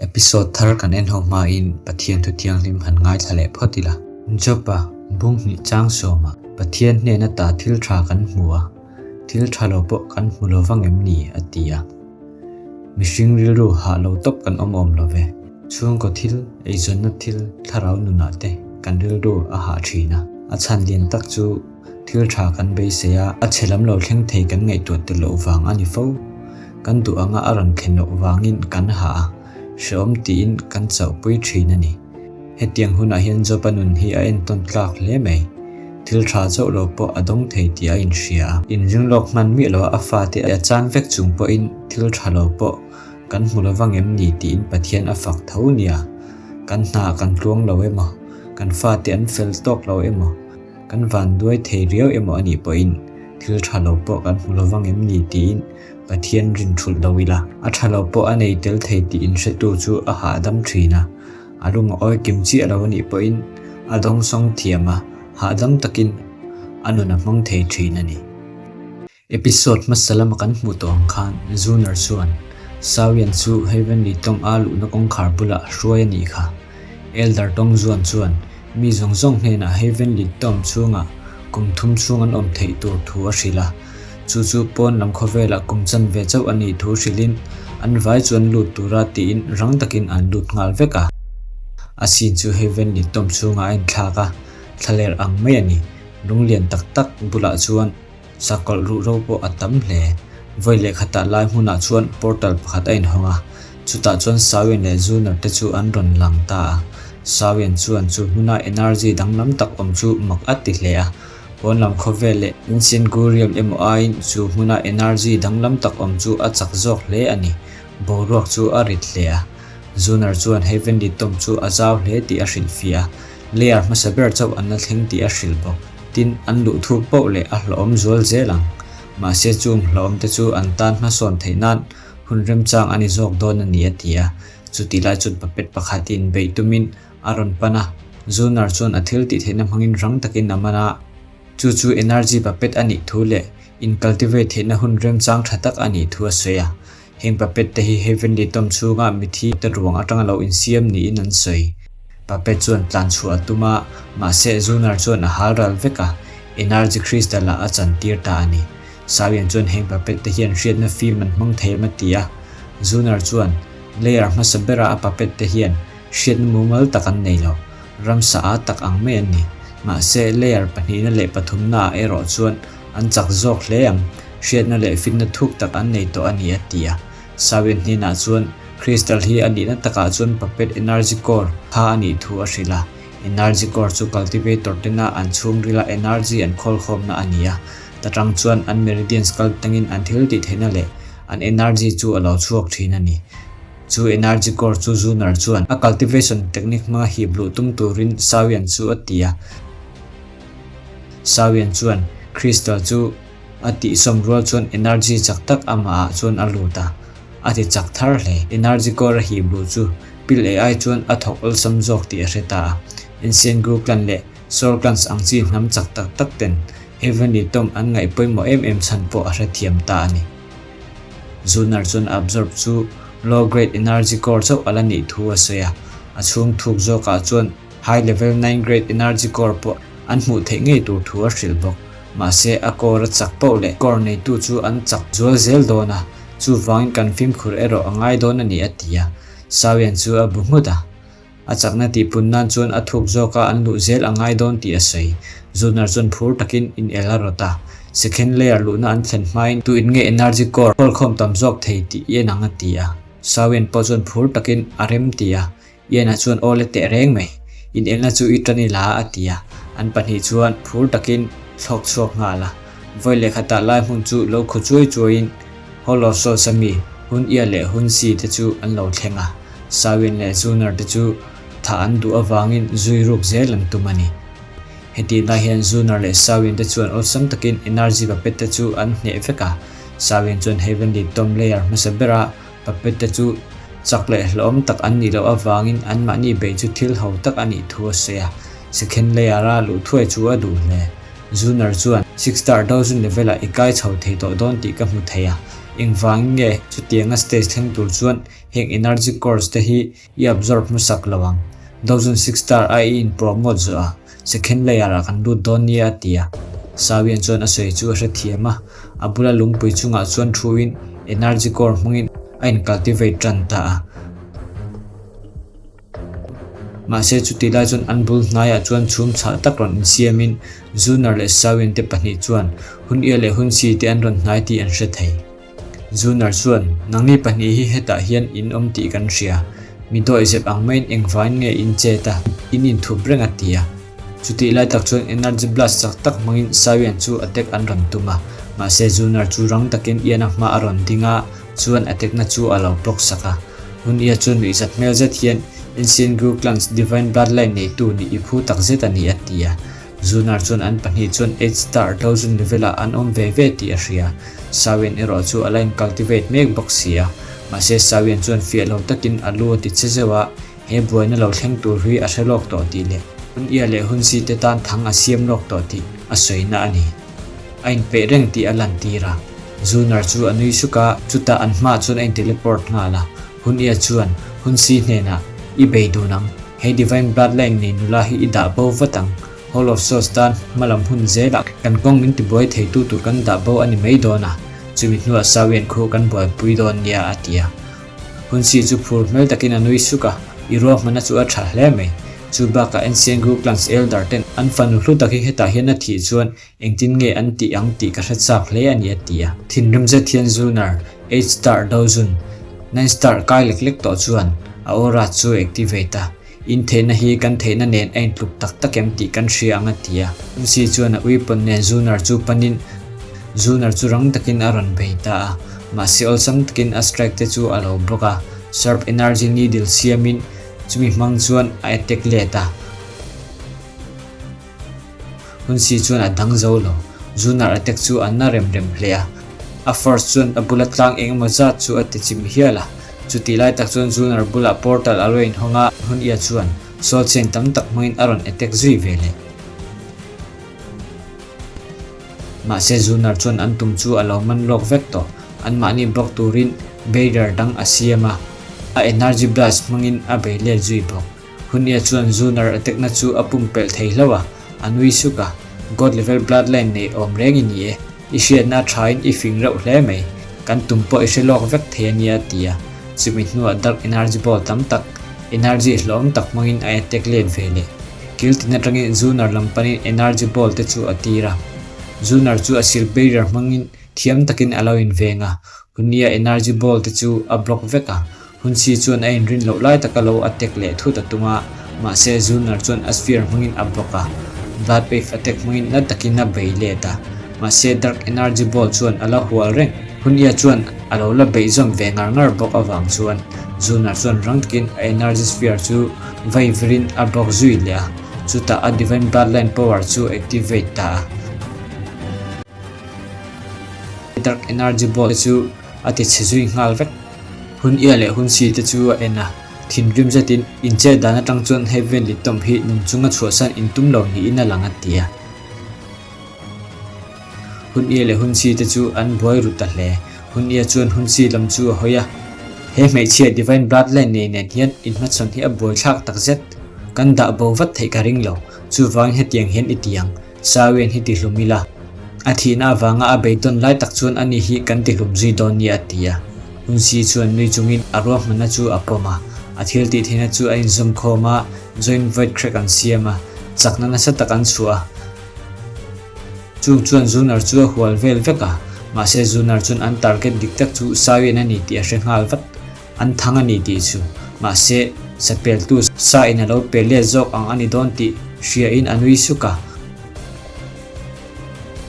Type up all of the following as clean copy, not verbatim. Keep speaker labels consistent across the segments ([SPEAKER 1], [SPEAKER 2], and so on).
[SPEAKER 1] Episode thar kan en ho hmain Pathian thu thianghlim han ngaithla leh phawt ila. Job-a bung hnih chang sawma Pathian hnen ata thil tha kan hmu a, thil tha lo pawh kan hmu lo vang em ni? a ti a. Mihring rilru hah lo tawp kan awm awm lo ve. Chhungkaw thil, eizawnna thil, thlarau nunah te kan rilru a hah thin a. A chhan lian tak chu Thil tha kan beisei a, a chhe lam lo thleng thei kan ngaihtuah tel loh vang a ni fo. Kan duh anga a rawn thlen loh vangin kan hah a, hrehawm tiin kan chauhpui thin a ni. Hetiang hunah hian Job-a nun hi a entawn tlak hle mai. Thil tha chauh lo pawh a dawng thei tih a inhria a. Inring lawk hman miah loha a fate a chan vek chung pawhin thil tha lo pawh kan hmu lo vang em ni tiin Pathian a fak tho nia. Kan hna kan tluang lo emaw, kan fate an fel tawk lo emaw, Kan van duai thei riau emaw a nih pawhin thil tha lo pawh kan hmu lo vang em ni tiin Pathian rin thulh lo ila. A tha lo pawh a nei tel thei tih inhretu chu a hahdam thin a, a lung a awi kim chiah lo a nih pawhin a dawngsawng thiam a, hahdam takin a nun a hmang thei thin a ni. Episode hmasa lama kan hmuh tawh ang khan Zuner chuan Sawian chu Heavenly Tawng a luhna kawngkhar bulah hruai a nih kha. Elder Tawng Zuan chuan mi zawng zawng hnenah Heavenly Tomb chhungah kum thum chhung an awm theih tur thu a hrilh a. Chu chu pawn lam khawvelah kum chanve chauh a nih thu hrilhin an vai chuan lut tura tiin rang takin an lut nghal vek a. A scene chu Heavenly Tomb chhungah a inthlak a, thlaler ang mai a ni. Lunglian tak tak bulah chuan Sakawlh ruh ro pawh a tam hle. Vawi leh khatah lai hmunah chuan portal pakhat a inhawng a, chutah chuan Sawian leh Zuner te chu an rawn lang ta a. Sawian chuan chu hmuna energy danglam tak awm chu mak a ti hle a, pawn lam khawvel leh Ancient Gurium emaw aiin chu hmuna energy danglam tak awm chu a chak zawk hle a ni. Boruak chu a rit hle a. Zuner chuan Heavenly Tomb chu a zau hle tih a hrilhfiah a, layer hmasa ber chauh an la thleng tih a hrilh bawk. Tin, an luh thuk poh leh a hlawhawm zual zel ang. Mahse chung hlawhawm te chu an tan hmasawn theih nan hun remchang a ni zawk dawn a ni a ti a. Chutih lai chuan puppet pakhat in beih tumin a rawn pan a, Zunar chuan a thil tih theihna hmangin rang takin a man a. Chu chu energy puppet a nih thu leh in cultivate theihna hun remchang tha tak a nih thu a sawi a. Heng puppet te hi Heavenly Tomb chhunga mithi te ruang atanga lo insiam niin an sawi. Puppet chuan tlan chhuah a tum a, mahse Zunar chuan a hal ral vek a, Energy Crystal ah a chantir ta a ni. Sawian chuan heng puppet te hian hriatna fim an hmang thei em a ti a. Zunar chuan layer hmasa bera a puppet te hian hriatna mumal tak an nei lo, ramsa a tak ang mai an ni. Mahse layer pahnihna leh pathumna ah erawh chuan An chak zawk hle ang, hriatna leh fitna thuk tak an nei tawh a ni a ti a. Sawian hnenah chuan Crystal hi a nihna takah chuan Puppet Energy Core kha a nih thu a hrilh a. Energy Core chu Cultivator tena an chhungrila energy an khawlkhawmna a ni a. Ta tang chuan an meridians kal tangin an thil tih theihna leh an energy chu a lo chhuak thin a ni. Chu Energy Core chu Zunar chuan a cultivation technique hmanga hip luh tum turin Sawian chu a ti a. Sawian chuan Crystal chu a tihsawm rual chuan energy chak tak amah ah chuan a lut a, a ti chak thar hle. Energy core a hip luh chu pil ei ai chuan a thawk awlsam zawk tih a hre ta a. Ancient Gru clan leh Sor clans ang chi hnam chak tak tak ten Heavenly Tomb an ngaih pawimawh em em chhan pawh a hrethiam ta a ni. Zunar chuan absorb chu low grade energy core chauh a la nih thu a sawi a, a chhung thuk zawkah chuan High level nine grade energy core pawh an hmuh theih ngei tur thu a hrilh bawk. Mahse, a core a chak poh leh core neitu chu an chak zual zel dawn a, chuvangin kan fimkhur erawh a ngai dawn a ni a ti a. Sawian chu a bu nghut a. A chakna tihpun nan chuan a thuk zawka an luh zel a ngai dawn tih a sawi. Zunar chuan phur takin in el a rawt a. Second layer luhna an thlen hmain tu in nge energy core khawlkhawm tam zawk thei tih i en ang a ti a. Sawian pawh chuan phur takin a rem ti a. Ian-a chuan aw le teh reng mai, inelna chu i tan ila a ti a, an pahnih chuan phur takin thlawk chhuak nghal a. Vawi leh khatah lai hmun chu lo khaw chuai chuaiin Hall of Souls a mi Hun Ia leh Hun Si te chu an lo thleng a, Sawin leh Zunar te chu thah an duh avangin zui ruk zel an tum a ni. Hetih lai hian Zunar leh Sawin te chuan awlsam takin energy puppet te chu an hneh vek a, Sawin chuan Heavenly Tomb layer hmasa bera Puppet te chu chak leh hlawm tak an nih loh avangin anmahni beih chu thil ho tak a nih thu a sawi a, second layer-a luh thuai chu a duh hle. Zunar chuan, Six Star Dozen level-ah i kai chho thei tawh dawn tih ka hmu thei a. Engvangin nge chutianga stage thleng tur chuan heng energy cores te hi i absorb hmasak lo ang? Dozun six star a i in promote zawh a, second layer ah kan lut dawn nia a ti a. Sawian chuan a sawi chu a hrethiam a, a bula lungpui chungah chuan thuin energy core hmangin a in cultivate tan ta a. Mahse chutih lai chuan an bul hnaiah chuan chhum chhah tak rawn insiamin Zunar leh Sawin te pahnih chuan hun ia leh hun si te an rawn hnai tih an hre thei. Zunar chuan, Nangni pahnih hi hetah hian in awm tih kan hria. Mi dawihzep ang maiin engvain nge in chet a, in inthup reng a ti a. Chutih lai tak chuan energy blast chak tak hmangin Sawian chu attack an rawn tum a. Mahse Zunar chu rang takin Ian-a hma a rawn ding a, chuan attack na chu a lo block sak a. Hun ia chu nuihzat hmel zet hian Ancient Gru Clans Divine Bloodline neitu nih i phu tak zet a ni a ti a. Zunar chuan an pahnih chuan Eight Star Dozun level ah an awm ve ve tih a hria. Sawian erawh chu a la in cultivate mek bawk si a. Mahse Sawian chuan fiah lo takin a lu a ti che zeuh a, he buaina lo thleng tur hi a hre lawk tawh tih leh hun ia leh hun si te tan thang a siam lawk tawh tih a sawina a ni. A inpeih reng tih a lantir a. Zunar chu a nui suk a, chutah an hmaah chuan a in-teleport nghal a. Hun-ia chuan Hun-si hnenah, I bei dun ang. He Divine Bloodline nei nula hi i dah bo vat ang. Hall of Souls tan hma lam hun zelah kan kawng min tibuai theitu tur kan dah bo a ni mai dawn a, chumi hnuah Sawian khu kan buaipui dawn nia, a ti a. Hun-si chu phur hmel takin a nui suk a, I ruahmanna chu a tha hle mai. Chu bakah Ancient Gru Clans Elder ten an fanu hlu tak hi hetah hian a thih chuan Engtin nge an tih ang tih ka hre chak hle a ni a ti a. Thinrim zet hian Zunar, eight star Dozun, nine star kai lek lek tawh chuan a aura chu a activate a. In theihna hi kan theihna nen a intluk tak tak em tih kan hria ang a ti a. Unsi chuan a uipawn nen Zunar chu panin Zunar chu rang takin a rawn bei ta a. Mahse awlsam takin a strike te chu a lo block a. Sharp energy needle siamin chumi hmang chuan a attack let a. Hunsi chuan a dang zo lo. Zunar attack chu a na rem rem hle a. A force chuan a bula tlang eng emaw zat chu a ti chim hial a. Chutih lai tak chuan Zunar bulah portal a lo inhawng a, Hunia chuan soul chain tam tak hmangin a rawn attack zui ve leh. Mahse Zunar chuan an tum chu a lo man lawk vek tawh. Anmahni block turin barrier dang a siam a, a energy blast hmangin a bei let zui bawk. Hunia chuan Zunar a tekna chu a pumpelh thei hlauh a, a nui suk a, God level bloodline nei awm reng i ni e, i hriatna a thain i fing reuh hle mai, kan tum pawh i hre lawk vek thei a nia a ti a, chumi hnuah dark energy ball tam tak, energy hlawm tak hmangin a attack let ve leh. Kil tin atangin Zunar lam panin energy ball te chu a tir a, Zunar chu a sil barrier hmangin thiam takin a lo inveng a, Hunia energy ball te chu a block vek a, Hunsi chuan a inrin loh lai taka lo a tek leh thut a tum a, mahse Zunar chuan a sphere hmangin a block a, Blood Wave attack hmangin na takin a bei let a, mahse Dark Energy Ball chuan a la hual reng. Hunia chuan a lo la beih zawm ve ngar ngar bawk avang chuan Zunar chuan rang takin a Energy Sphere chu vai virin a block zui leh a, chutah a Divine Bloodline power chu activate ta a. Dark Energy Ball te chu a ti chhe zui nghal vek. Hun ia leh hun si te chu a en a, thinrim zetin inchet dan atang chuan Heavenly Tomb hi nung chunga chhuahsan in tum lo niin a lang a ti a. Hun ia leh hun si te chu an buai ru ta hle. Hun ia chuan hun si lam chu a hawi a. He hmeichhia Divine Bloodline nei nen hian inhmachhawn hi a buaithlak takzet. Kan dah bo vat theih ka ring lo. Chuvangin hetiang hian i ti ang. Sawian hi ti hlum ila, a thihna avanga a beidawn lai tak chuan ani hi kan ti hlum zui dawn nia a ti a. Hunsi chuan nui chungin a ruahmanna chu a pawm a, a thil tih theihna chu a inzawm khawm a, joint void crack an siam a, chakna nasa tak an chhuah a. Chung chuan Zunar chu a hual vel vek a, mahse Zunar chuan an target dik tak chu Sawian a ni tih a hre nghal vat. An thang a ni tih chu. Mahse, sapeltu sa in a lo pe let zawk ang a ni dawn tih hria in a nui suk a.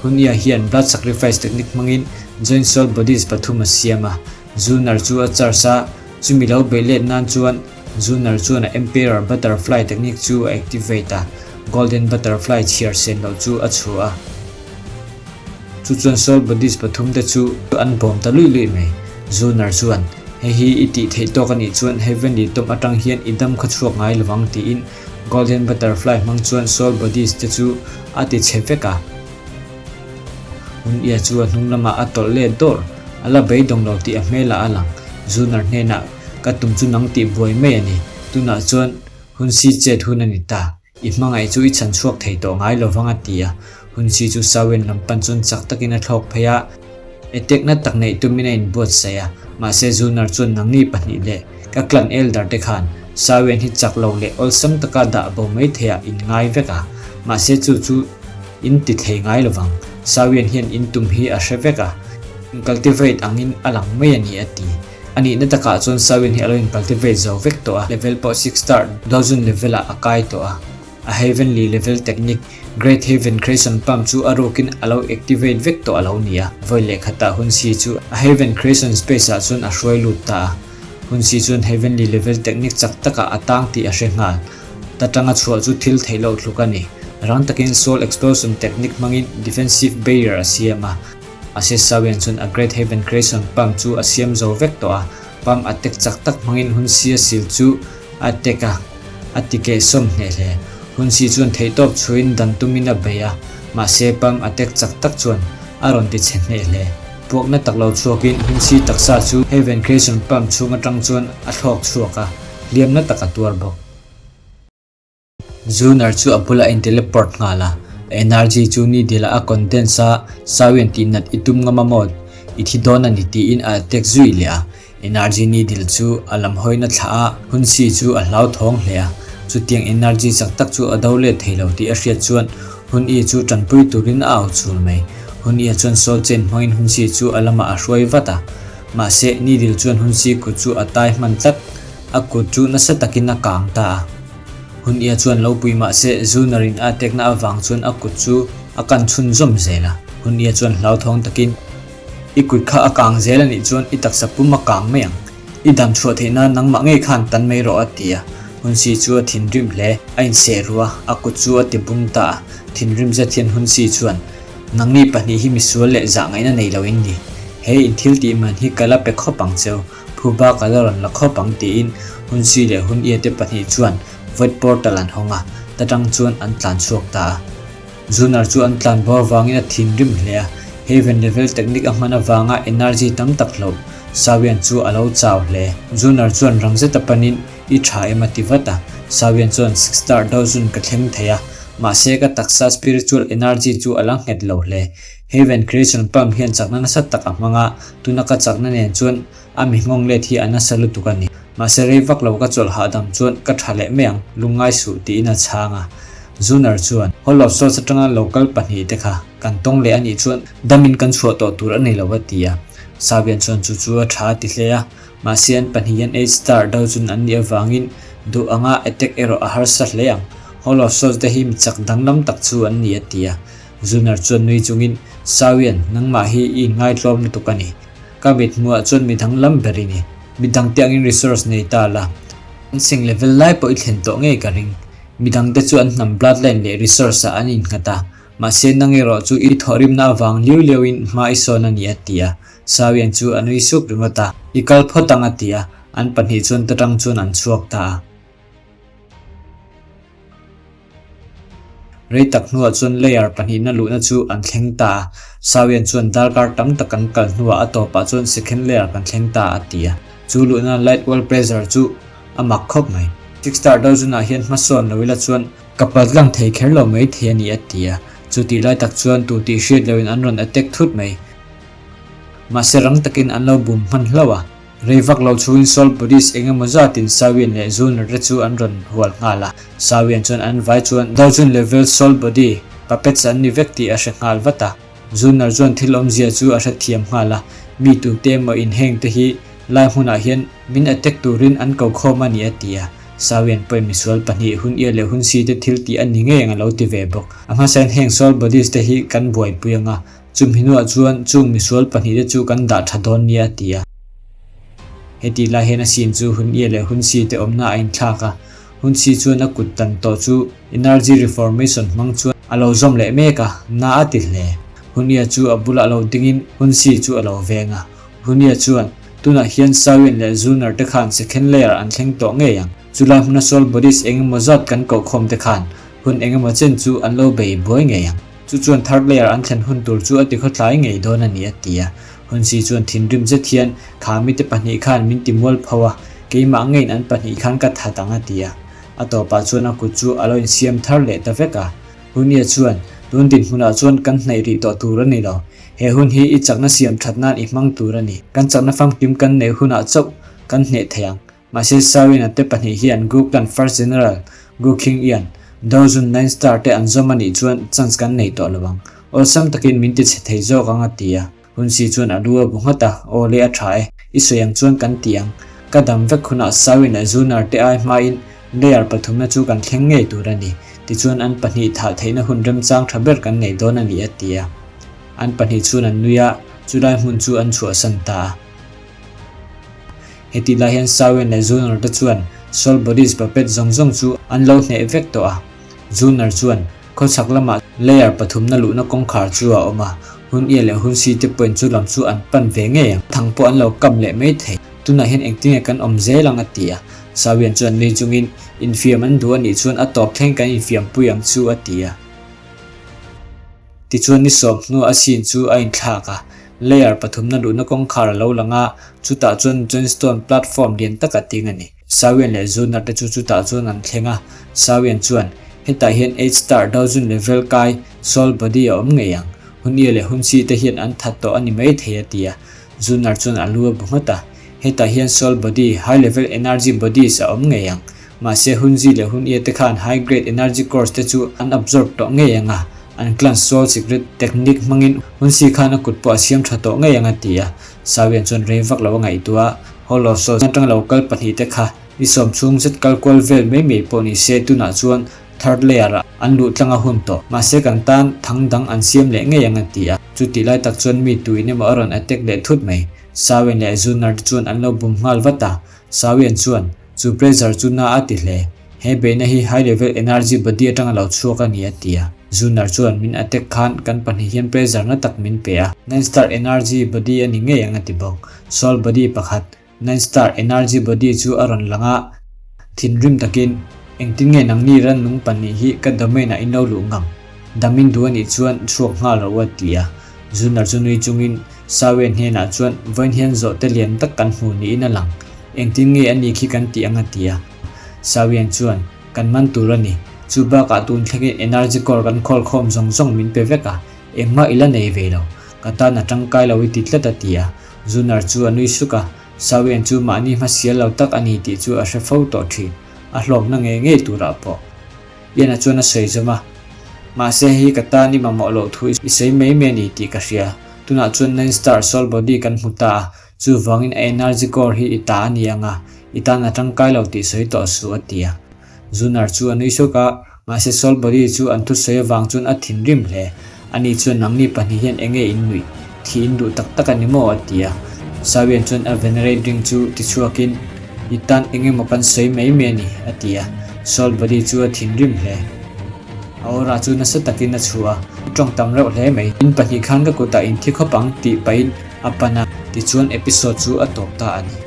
[SPEAKER 1] Hunia hian blood sacrifice technique hmangin joint soul bodies pathum a siam a. Zunar chu a charge a, chumi lo beih let nan chuan Zunar chuan a Emperor Butterfly technique chu a activate a, Golden Butterfly chhiar sen loh chu a chhuah a. Chu chuan Soul Bodies pathum te chu an bawm ta luih luih mai. Zunar chuan, Hei hi i tih theih tawk a nih chuan Heavenly Tomb atang hian i dam kha chhuak ngai lovang tiin Golden Butterfly hmang chuan Soul Bodies te chu a ti chhe vek a. Hun ia chu a hnung lamah a tawlh let dawr. A la beidawng lo tih a hmelah a lang. Zunar hnenah, Ka tum chu nang tih buai mai a ni. Tunah chuan hun si chet hun a ni ta. I hmangaih chu i chhan chhuak thei tawh ngai lo vang a ti a. Hun si chu Sawian lam pan chuan chak takin a thlawk phei a. Etekna tak neih tumin a inbuatsaih a. Mahse Zunar chuan nangni pahnih leh ka clan elder te khan Sawian hi chak lo leh awlsam taka dah bo mai theiah in ngai vek a. Mahse chu chu in ti thei ngai lo vang. Sawian hian in tum hi a hre vek a. In cultivate angin a lang mai a ni a ti. A nihna takah chuan Sawin hi a lo in cultivate zo vek tawh a, level pawh six star dozen level ah a kai tawh a. A Heavenly level technique Great Heaven Creation Pump chu a rukin a lo activate vek tawh a lo ni a. Vawi leh khatah Hunsi chu a Heaven Creation Space ah chuan a hruai lut ta a. Hunsi chuan Heavenly level technique chak takah a tang tih a hre nghal. Ta tanga chhuah chu thil theih loh tluk a ni. Rang takin Soul Explosion technique hmangin defensive barrier a siam a. Mahse Sawian chuan a Great Heaven Creation Pump chu a siam zo vek tawh a, pump a tek chak tak hmangin hun si a sil chu a tek a, a ti keh sawm hneh hle. Hun si chuan theihtawp chhuiin dan tumin a bei a, mahse pump a tek chak tak chuan a rawn ti chhe hneh hle. Puakna tak lo chhuakin hun si taksa chu Heaven Creation Pump chhung atang chuan a thlawk chhuak a, hliamna tak a tuar bawk. Zunar chu a bulah a in teleport nghal a, a energy chu ni dilah a condense a, Sawian tih nat i tum ngam a maw? I thi dawn a ni tiin a attack zui leh a. Energy needle chu a lam hawina thlah a, Hunsi chu a hlauthawng hle a. Chutiang energy chak tak chu a do let thei lo tih a hriat chuan Hun-i chu tanpui turin a au chul mai. Hun-i chuan soul chain hmangin Hunsi chu a lamah a hruai vat a. Mahse, needle chuan Hunsi kut chu a tai hman tlat. A kut chu nasa takin a kang ta a. Hun ia chuan lo pui mah se Zunarin a attack na avang chuan a kut chu a kan chhun zawm zel a. Hun ia chuan hlauthawng takin, I kut kha a kang zel a nih chuan i taksa pum a kang mai ang. I dam chhuah theih nan nangmah ngei khan tan mai rawh a ti a. Hun si chu a thinrim hle. A inseh ru a, a kut chu a ti bung ta a. Thinrim zet hian Hun si chuan, Nangni pahnih hi misual leh zah ngaihna nei lo in ni. He in thil tih man hi ka la pe khawp ang cheu. Phu bak a la rawn la khawp ang tiin Hunsi leh Hunia te pahnih chuan Void Portal an hawng a, ta tang chuan an tlan chhuak ta a. Zunar chu an tlan bo avangin a thinrim hle a, Heaven level technique a hman avanga energy tam tak hloh Sawian chu a lo chau hle. Zunar chuan rang zeta panin I tha em a ti vat a, Sawian chuan Six Star Dozun ka thleng thei a, mahse ka taksa spiritual energy chu a la nghet lo hle. Heaven Creation Pump hian chakna nasa tak a hmang a, tuna ka chakna nen chuan a mi nghawng let hi a nasa lutuk a ni. Mahse rei vak lo ka chawlh hahdam chuan ka tha leh mai ang, lungngai suh tiin a chhang a. Zunar chuan, Hall of Souls atanga local pahnihte kha kan tawng leh a nih chuan damin kan chhuah tawh tur a ni lo a ti a. Sabian chuan chu chu a tha a ti hle a, mahse an pahnih hian Eight Star do chun an nih avangin duh anga attack erawh a harsa hle ang. Hall of Souls te hi mi chak danglam tak chu an ni a ti a. Zunar chuan nui chungin, Sawian, nangmah hi i inngaitlawm lutuk a ni. Ka mithmuhah chuan midang lam ber i ni. Midangte angin resource nei ta la. An seng level lai pawh i thlen tawh ngei ka ring. Midangte chu an hnam bloodline leh resource ah an innghat a. Mahse nang erawh chu i thawhrimna avang liu liauin hma i sawn a ni a ti a. Sawian chu a nui suk ringawt a. I kal phawt ang a ti a. An pahnih chuan ta tang chuan an chhuak ta a. Rei tak hnuah chuan layer pahnihna luhna chu an thleng ta a, Sawian chuan darkar tam tak kan kal hnuah a tawpah chuan second layer kan thleng ta a ti a. Chu luhna light wall pressure chu a mak khawp mai. Six star dozunah hian hmasawn lo ila chuan ka pal tlang thei kher lo mai thei a ni a ti a. Chu tih lai tak chuan tu tih hriat loin an rawn attack thut mai. Mahse rang takin an lo bum hman hlauh a. Rei vak lo chhungin Seoul Police eng emaw zatin Sawian leh Zuner te chu an rawn hual nghal a. Sawian chuan an vai chuan Dojun level Seoul Body puppets an ni vek tih a hre nghal vat a. Zuner chuan thil awmzia chu a hrethiam nghal a, mi tute emaw inheng te hi lai hmunah hian min attack turin an ko khawm a ni a ti a. Sawian pawhin misual pahnih hun ia leh hun si te thil tih a ni ngei ang a lo ti ve bawk. A hmasain heng Seoul Bodies te hi kan buaipui ang a, Chumi hnuah chuan chung misual pahnihte chu kan dah tha dawn nia a ti a. Heti lai hian a sin chu hun ia leh hun si te awmna a inthlak a. Hun si chuan a kut tan tawh chu Energy Reformation hmang chuan a lo zawm leh mek a, na a ti hle. Hun ia chu a bulah lo dingin hun si chu a lo veng a. Hun ia chuan, Tunah hian Sawin leh Zunar te khan second layer an thleng tawh ngei ang. Chulai hmuna soul bodies engemaw zat kan kohkhawm te khan hun engemaw chen chu an lo bei buai ngei ang. Chu chuan third layer an thlen hun tur chu a ti khawtlai ngei dawn a ni a ti a. Hunsi chuan thinrim zet hian, Kha mite pahnih khan min ti mualpho a, keimah ngeiin an pahnih khan ka that ang a ti a. A tawpah chuan a kut chu a lo insiam thar leh ta vek a. Hunia chuan, Tun dinhmunah chuan kan hnaih rih tawh tur a ni lo. He hun hi i chakna siam that nan i hmang tur a ni. Kan chakna famkim kan neih hunah chauh kan hneh thei ang. Mahse Sawina te pahnih hian Gu Clan First General Gu Khing Ian, Dozun Nine Star te an zawm a nih chuan chance kan nei tawh lo ang. Awlsam takin min ti chhe thei zawk ang a ti a. Hunsi chuan a lu a bu nghat a, Aw le a tha e, i sawi ang chuan kan ti ang. Ka dam vek hunah Sawin leh Zunar te ai hmain layer pathumna chu kan thleng ngei tur a ni. Tichuan an pahnih thah theihna hun remchang tha ber kan nei dawn a ni a ti a. An pahnih chuan an nui a, chulai hmun chu an chhuahsan ta a. Hetih lai hian Sawin leh Zunar te chuan Soul Bodies puppet zawng zawng chu an lo hneh vek tawh a. Zunar chuan Khawchhak lamah layer pathumna luhna kawngkhar chu a awm a, hun ia leh hun si te pawhin chu lam chu an pan ve ngei ang. Thang pawh an lo kam leh mai thei. Tunah hian engtinge kan awm zel ang a ti a. Sawian chuan nui chungin, Infiam an duh a nih chuan a tawp thleng kan infiam pui ang chu a ti a. Tichuan ni sawm hnuah a scene chu a inthlak a, layer pathumna luhna kawngkhar a lo lang a, chutah chuan Johnstone platform lian tak a ting a ni. Sawian leh Zunar te chu chutah chuan an thleng a, Sawian chuan, Hetah hian eight star Dozun level kai soul body a awm ngei ang, Hunia leh Hunsi te hian an that tawh a ni mai thei a ti a. Zunar chuan a lu a bu nghat a, Hetah hian soul body, high level energy bodies a awm ngei ang, mahse Hunzi leh Hunia te khan high grade energy cores te chu an absorb tawh ngei ang a, an clan soul secret technique hmangin Hunsi khan a kut pawh a siam tha tawh ngei ang a ti a. Sawian chuan rei vak lo a ngaihtuah a. Hall of Souls atanga lo kal pahnih te kha ni sawm chhung zet kal kual vel mai mai pawh ni se tunah chuan third layer ah an luh tlang a hun tawh. Mahse kan tan thang dang an siam leh ngei ang a ti a. Chutih lai tak chuan mi tuin emaw a rawn attack leh thut mai. Sawian leh Zunar te chuan an lo bum nghal vat a. Sawian chuan chu pressure chu na a ti hle. He beihna hi high level energy body atanga lo chhuak a ni a ti a. Zunar chuan min attack khan kan pahnih hian pressure na tak min pe a. Nine star energy body a ni ngei ang a ti bawk. Soul body pakhat, nine star energy body chu a rawn lang a. Thinrim takin, Engtin nge nangni rannung pahnih hi ka domain ah in lo luh ngam? Damin duh a nih chuan chhuak nghal rawh u a ti a. Zunar chu nui chungin Sawian hnenah chuan vawiin hian zawhte lian tak kan hmu niin a lang. Engtin nge a ni khi kan tih ang a ti a. Sawian chuan, Kan man tur a ni. Chu bakah tun thlengin energy core kan khawl khawm zawng zawng min pe vek a, engmah i la nei ve lo. Ka tan a tangkai lo i ti tlat a ti a. Zunar chu a nui suk a, Sawian chu mahni hmasial lo tak a ni tih chu a hre fo tawh thin. A hlawkna ngei ngei turah pawh. Ian-a chuan a sawi zawm a, Mahse hei hi ka tan i mamawh loh thu i sawi mai mai a ni tih ka hria. Tunah chuan Nine Star Soul Body kan hmu ta a, chuvangin a energy core hi i ta a ni ang a, i tan a tangkai lo tih sawi tawh suh a ti a. Zunar chu a nui suk a, mahse Soul Body chu an thusawi avang chuan a thinrim hle. Ani chuan nangni pahnih hian enge in nuih? Thih in duh tak tak a ni maw? a ti a. Sawian chuan a venerate ring chu tichhuakin, I tan eng emaw kan sawi mai mai a ni, a ti a. Soul Body chu a thinrim hle. A aura chu nasa takin a chhuah a, tawng tam reuh hle mai. In pahnih khan ka kutah in thi khawp ang tih pahin a pan a. Tichuan episode chu a tawp ta a ni.